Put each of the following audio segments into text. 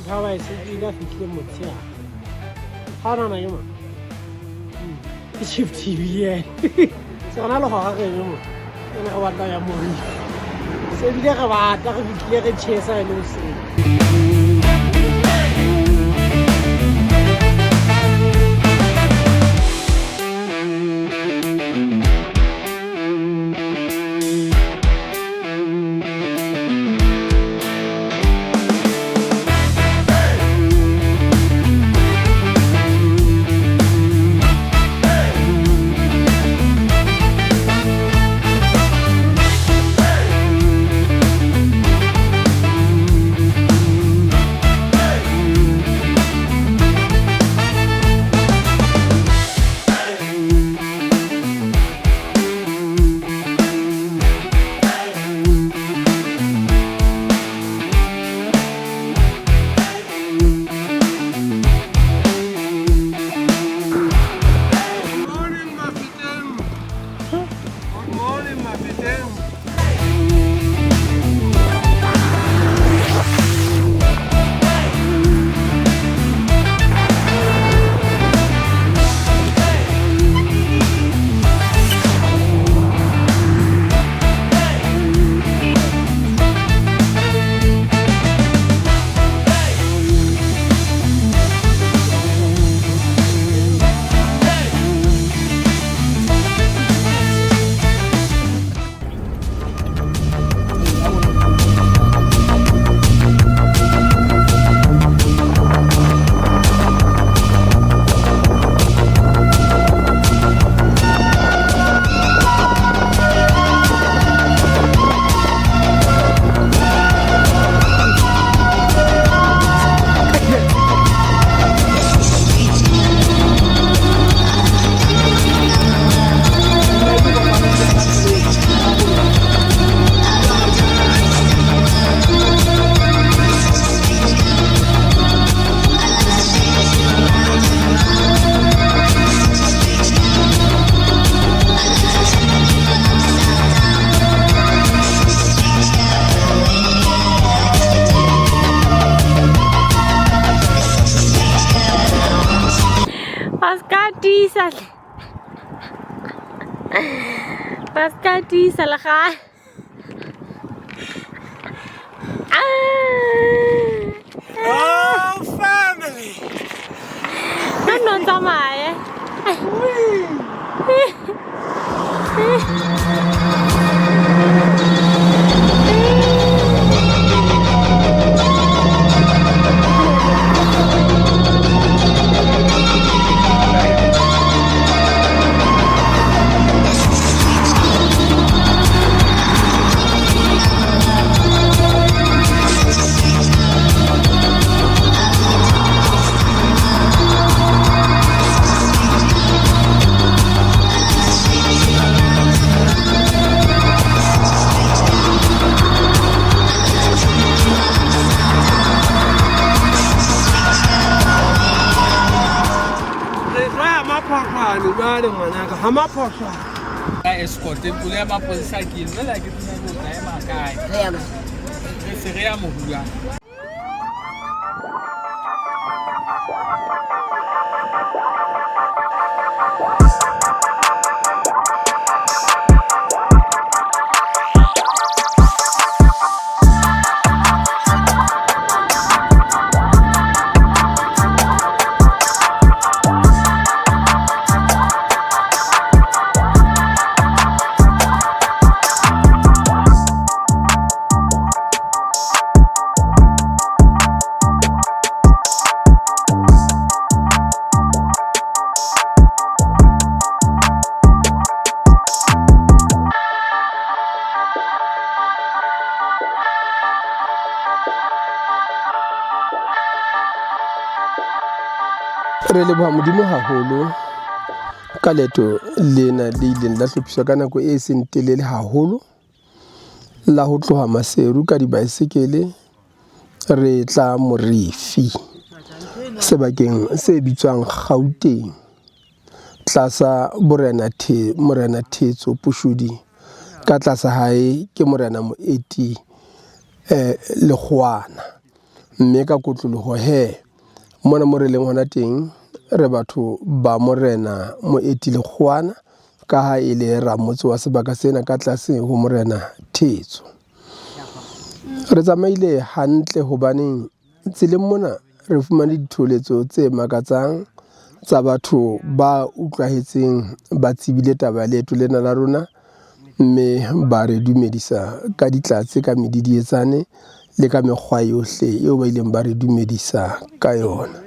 Motho wa baesekele a fihlile motshehare. Ga o nana ke mang? Ke Chief TV ene. Se gona le gora re eme mo. Ene re batla ya Morifi. Se ebile re batla re fihlile re chesa e le hoseng. A ska tiisa hle. A ska tiisa le ga. Oh, family! Nna nno tsamaye. Re tlo ya Maphohlwane jwale ngwanaka, ha Maphohlwane. Ka escort pula ya mapolesa ke mme ke tsena go tla ema kae re se re ya mohua. Re leboha Modimo haholo ka leeto lena le ileng la hlophiswa ka nako e seng telele haholo la ho tloha Maseru ka dibaesekele re tla Morifi sebakeng se bitswang Gauteng tlasa borena The Morena Thetso Pushudi ka tlasa hae ke Morena Moeti Lekgowana. Mme ka kotloloho he, mona mo re leng hona teng, re batho ba Morena Moeti Lekgowana ka ha e le ramotse wa sebaka sena ka tlase ho Morena Thetso. Re tsamaile hantle hobaneng tseleng mona re fumane ditholetso tse makatsang tsa batho ba utlwahetseng ba tsebile taba ya leeto lena la rona, mme ba re dumedisa ka ditlatse, ka medidietsane le ka mekgwa yohle eo ba ileng ba re dumedisa ka yona.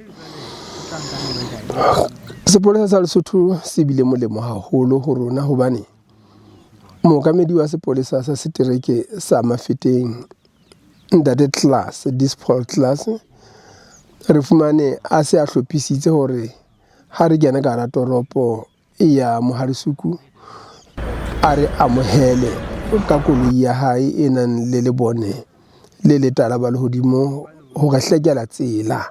Sepolesa sa Lesotho se bile molemo haholo ho rona hobane mookamedi wa sepolesa sa setereke sa Mafeteng, Ntate Class, Dispol Class, re fumane a se a hlophisitse hore ha re kena ka hara toropo ya Mohalesuku a re amohele ka koloi ya hae e nang le lebone le letala ba lehodimo ho re hlekela tsela.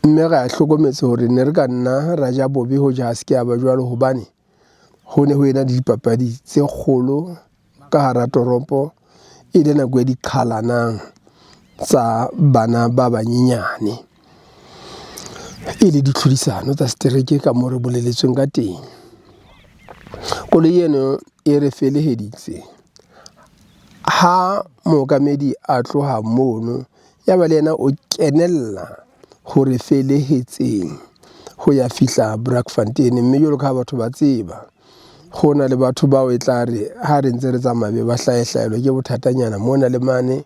Mme re a hlokometse hore ne re ka nna ra ja bobe ho ja se ke ya ba jwalo hobane ho ne ho ena le dipapadi tse kgolo ka hara toropo e le nako e di qhalanang tsa bana ba banyenyane, e le ditlhodisano tsa setereke ka moo re boleletsweng ka teng. Koloi eno e re feleheditse ha mookamedi a tloha mono, ya ba le yena o kenella ho re felehetseng ho ya fihla Brakfontein, mme jwalo ka ha batho ba tseba, ho na le batho bao e tla re ha re ntse re tsamaya be ba hlahe-hlahelwa ke bothatanyana mona le mane,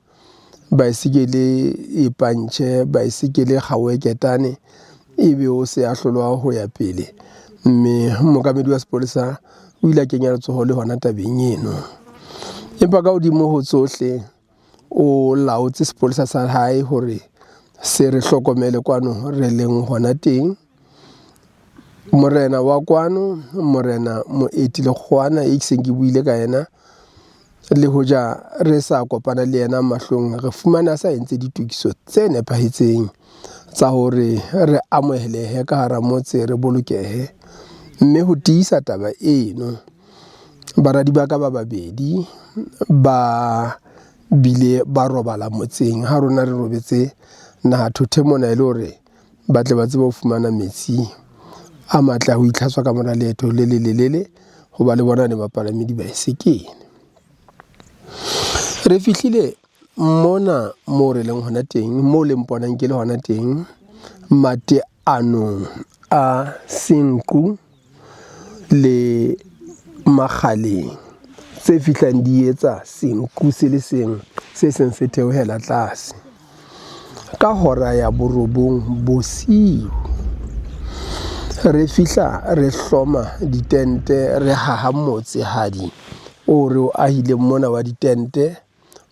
baesekele e pantjhe, baesekele kgaohe ketane, ebe o se a hlolwa ho ya pele. Mme mookamedi wa sepolesa o ile a kenya letsoho le hona tabeng eno. Empa ka hodimo ho tsohle, o laotse sepolesa sa hae hore se re hlokomele kwano re leng hona teng. Morena wa kwano, Morena Moeti Lekgowana e seng ke buile ka yena, le hoja re sa kopana le yena mahlong, re fumane a sa entse ditokiso tse nepahetseng tsa hore re amohelehe ka hara motse, re bolokehe. Mme ho tiisa taba eno, baradi ba ka ba babedi ba bile ba robala motseng ha rona re robetse nahathothe mona e le hore ba tle ba tsebe ho fumana metsi a matle a ho itlhatswa ka mora leeto le le lelele, hoba le bona ne ba palame dibaesekele. Re fihlile mona moo re leng hona teng, moo le mponang ke le hona teng, mateanong a Senqu le Makgaleng, tse fihlang di etsa senqu se le seng, se seng se theohela tlase. Ka hora ya 9 bosiu re fihla re hloma ditente, re haha motsehadi o re o ahileng mona wa ditente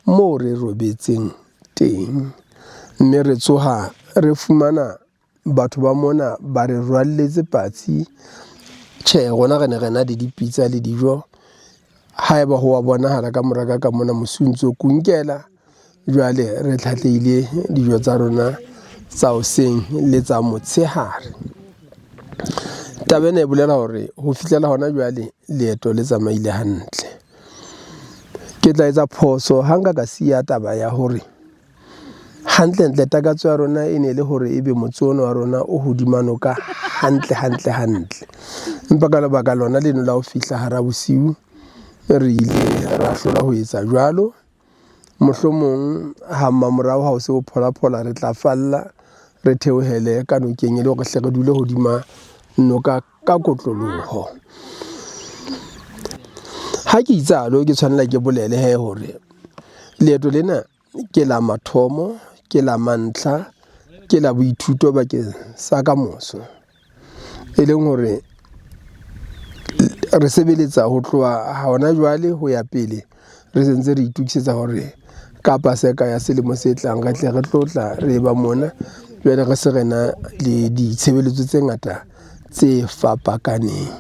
moo re robetseng teng. Mme re tsoha re fumana batho ba mona ba re rwalletse patsi. Tjhe, rona re ne re na le dipitsa le dijo. Haeba ho wa bonahala ka mora ka ka mona mosi o ntso kunkela, jwale re tlhatlehile dijo tsa rona tsa hoseng le tsa motshehare. Taba ena e bolela hore ho fihlela hona jwale leeto le tsamaile hantle. Ke tla etsa phoso ha nka ka siya taba ya hore hantlentle takatso ya rona e ne le hore ebe motse ona wa rona o hodima noka hantle hantle hantle. Empa ka lebaka lona leno la ho fihla hara bosiu, re ile ra hlola ho etsa jwalo. Mohlomong ha mmamorao ha o se o pholaphola, re tla falla re theohele ka nokeng e le hore hle re dule hodima noka ka kotloloho. Ha ke itsalo, ke tshwanela ke bolele he hore leeto lena ke la mathomo, ke la mantlha, ke la boithuto bakeng sa kamoso, e leng hore re sebeletsa ho tloha hona jwale ho ya pele, re sentse re itokisetsa hore ka Paseka ya selemo se tlang re tle re tlo tla re ba mona. Jwale re se re na le ditshebeletso tse ngata tse fapakaneng.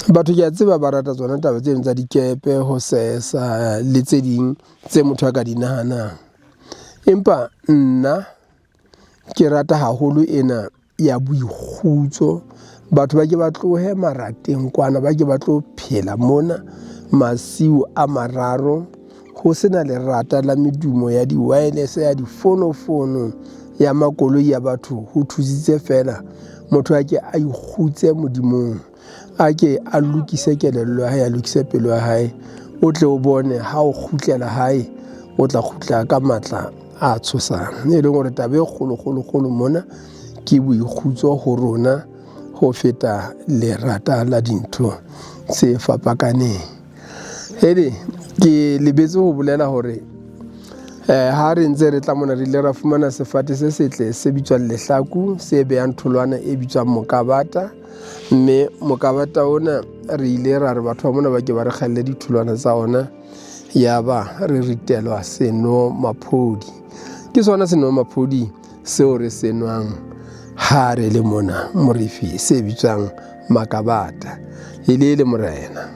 Batho ke a tseba ba rata tsona taba tseno tsa dikepe, ho sesa le tse ding tse motho a ka di nahanang. Empa nna ke rata haholo ena ya boikgutso. Batho ba ke ba tlohe marateng kwana, ba ke ba tlo phela mona masiu a mararo. Ho se na lerata la medumo ya di-wireless, ya difonofono, ya makoloi ya batho, ho thusitse feela motho a ke a ikgutse Modimong, a ke a lokise kelello ya hae, a lokise pelo ya hae. O tle o bone ha o kgutlela hae, o tla kgutla ka matla a tshosang. E leng hore taba e kgolo kgolo kgolo mona ke boikgutso ho rona ho feta lerata la dintho tse fapakaneng. Hele, ke lebetse ho bolela hore ha re ntse re tla mona re ile ra fumana sefate se setle se bitswang lehlaku, se behang tholwana e bitswang mokabata, mme mokabata ona re ile ra re batho ba mona ba ke ba re kgalle ditholwana tsa ona, ya ba re ritelwa seno maphodi. Ke sona seno maphodi seo re se nwang ha re le mona Morifi, se bitswang makabata. E le le morena.